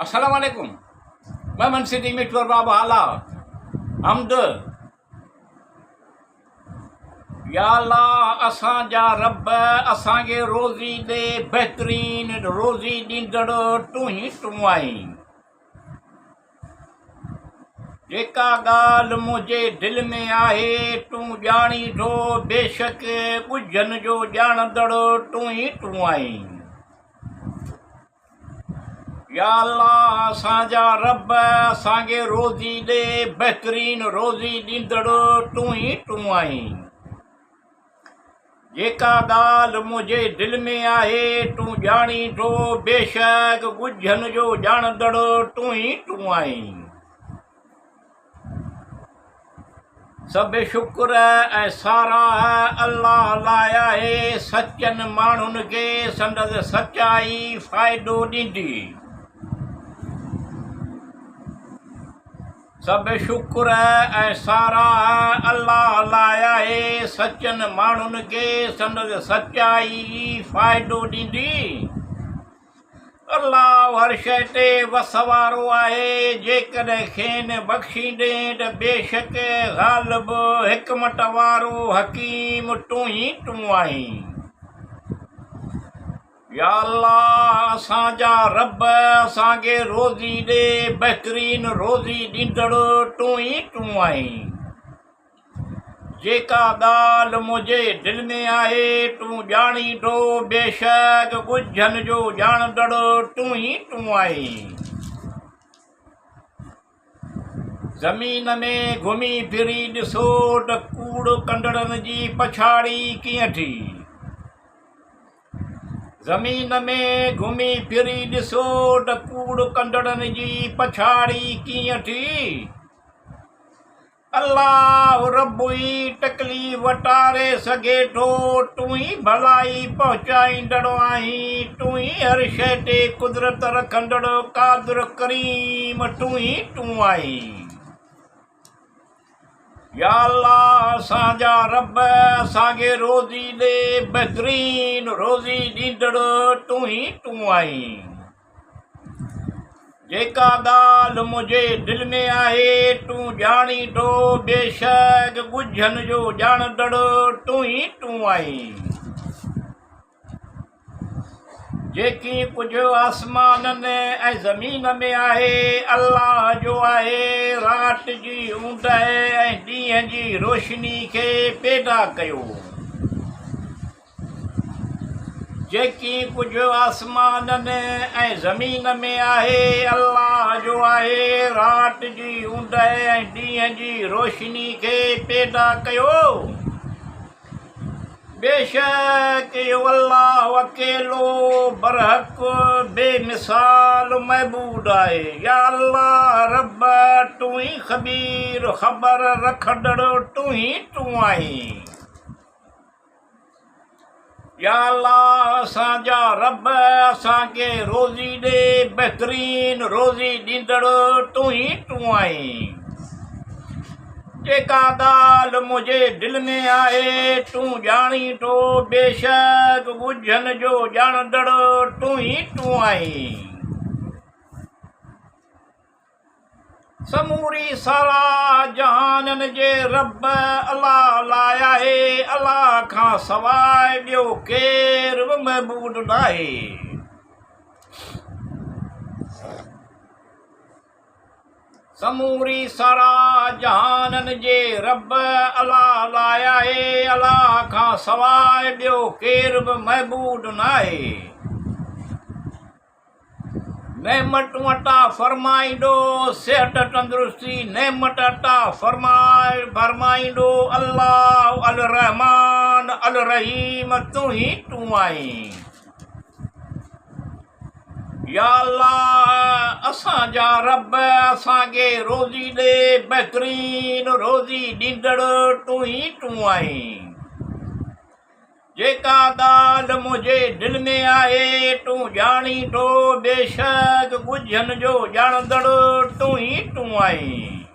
السلام عليڪم محمد سنڌي مٺو باب هالا حمد يا الله اسان جا رب اسان کي روزي ڏي بهترين روزي ڏيندڙ تون ئي تون آهين جيڪا ڳالهه منهنجي دل ۾ آهي تون ڄاڻين ٿو بيشڪ ڳجهن جو ڄاڻندڙ تون ئي تون آهين يا الله اسان جا رب اسان کي روزي ڏي بهترين روزي ڏيندڙ تون ئي تون آهين جيڪا ڳالهه منهنجي دل ۾ آهي تون ڄاڻين ٿو بيشڪ ڳجهن جو ڄاڻندڙ تون ئي تون آهين سڀ شڪر ۽ ساراهه الله لاء آهي، سچن ماڻهن کي سندس سچائي فائدو ڏيندي. سڀ شڪر ۽ ساراهه الله لاء آهي، سچن ماڻهن کي سندس سچائي ئي فائدو ڏيندي. الله هر شيء تي وس وارو آهي، جيڪڏهن کين بخشيندين ته بيشڪ غالب، حڪمت وارو، حڪيم تون ئي تون آهين. يا الله اسان جا رب اسان کي روزي ڏي، بهترين روزي ڏيندڙ تون ئي تون آهين. جيڪا ڳالهه منهنجي دل ۾ آهي، تون ڄاڻين ٿو، بيشڪ ڳجهن جو ڄاڻندڙ تون ئي تون آهين. زمين ۾ گهمي ڦري ڏسو ته ڪوڙ ڪندڙن جي پڇاڙي ڪيئن ٿي. زمين ۾ گهمي ڦري ڏسو ته ڪوڙ ڪندڙن جي پڇاڙي ڪيئن ٿي. الله رب ئي تڪليف ٽاري سگهي ٿو، تون ئي ڀلائي پهچائيندڙ آهين، تون ئي هر شيء تي قدرت رکندڙ قادر ڪريم تون ئي تون آهين. يا الله اسان جا رب اسان کي روزي ڏي، بهترين روزي ڏيندڙ تون ئي تون آهين. جيڪا ڳالهه منهنجي دل ۾ آهي، تون ڄاڻين ٿو، بيشڪ ڳجهن جو ڄاڻندڙ تون ئي تون آهين. جيڪي ڪجهه آسمانن ۽ زمين ۾ آهي، الله جو آهي، رات جي اوندهه ۽ ڏينهن جي روشني کي پيدا ڪيو. جيڪي ڪجهه آسمانن ۽ زمين ۾ آهي، الله جو آهي، رات جي اوندهه ۽ ڏينهن جي روشني کي پيدا ڪيو. بيشڪ اهو الله اڪيلو، برحق، بي مثال معبود آهي. يا الله رب! تون ئي خبير، خبر رکندڙ، تون ئي تون آهين. يا الله اسان جا رب اسان کي روزي ڏي بهترين روزي ڏيندڙ تون ئي تون آهين جيڪا ڳالهه منهنجي دل ۾ آهي تون ڄاڻين ٿو بيشڪ ڳجهن جو ڄاڻندڙ تون ئي تون آهين. سموري ساراهه جهانن جي رب الله لاء آهي، الله کان سواء ٻيو ڪير به معبود ناهي. سموري ساراهه جهانن جي رب الله لاء آهي، الله کان سواء ٻيو ڪير به معبود ناهي. نعمتون عطا فرمائيندو، صحت تندرستي نعمت عطا فرمائيندو، الله الرحمٰن الرحيم تون ئي تون آهين. يا الله اسان جا رب اسان کي روزي ڏي بهترين روزي ڏيندڙ تون ئي تون آهين. جيڪا ڳالهه منهنجي دل ۾ آهي، تون ڄاڻين ٿو، بيشڪ ڳجهن جو ڄاڻندڙ تون ئي تون آهين.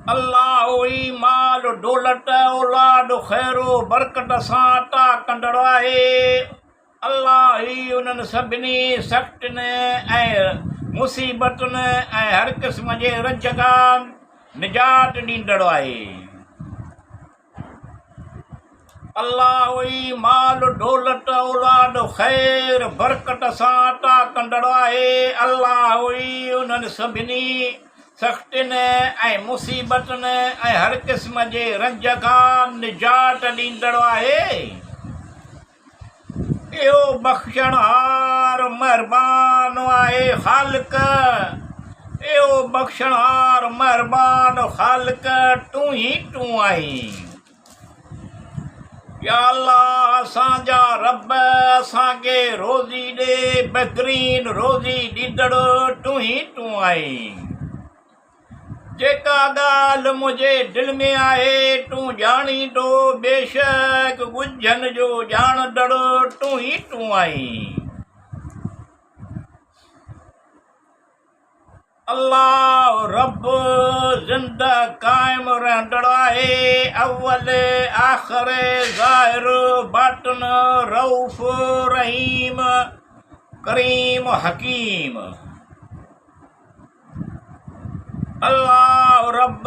الله ئي مال دولت، اولاد، خير و برڪت سان عطا ڪندڙ آهي. الله ئي انهن سڀني سختين ۽ مصيبتن ۽ هر قسم جي رنج کان نجات ڏيندڙ آهي. الله ئي مال، دولت، اولاد، خير، برڪت سان عطا ڪندڙ آهي. الله ئي انهن سڀني سختين ۽ مصيبتن ۽ هر قسم جي رنج کان نجات ڏيندڙ آهي. اهو بخشڻهار مهربان آهي خالق، اهو بخشڻهار مهربان خالق تون ئي تون آهين. يا الله اسان جا رب اسان کي روزي ڏي بهترين روزي ڏيندڙ تون ئي تون آهين. جيڪا ڳالهه منهنجي دل ۾ آهي تون ڄاڻين ٿو، بيشڪ ڳجهن جو ڄاڻندڙ تون ئي تون آهين. الله رب زنده قائم رهندڙ آهي، اول، آخر، ظاهر، باطن، رئوف، رحيم، ڪريم، حڪيم. الله رب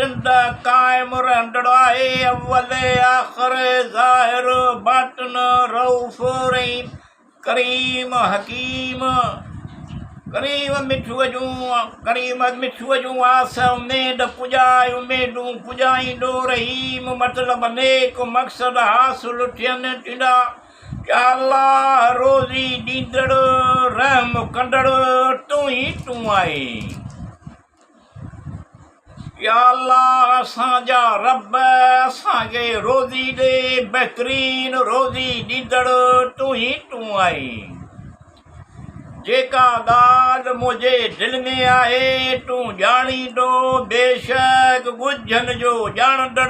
زنده قائم رهندڙ آهي، اول، آخر، ظاهر، باطن، رئوف، رحيم، ڪريم، حڪيم. ڪريم مٺوء جون ڪريم مٺوء جون آس اميد پڄائي اميدون پڄائيندو رحيم مطلب نيڪ مقصد حاصل ٿين ٿيندا. يا الله روزي ڏيندڙ رحم ڪندڙ تون ئي تون آهين. يا الله اسان جا رب اسان کي روزي ڏي بهترين روزي ڏيندڙ تون ئي تون آهين. جيڪا ڳالهه منهنجي دل ۾ آهي تون ڄاڻيندو بيشڪ ڳجهن جو ڄاڻندڙ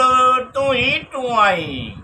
تون ئي تون آهين.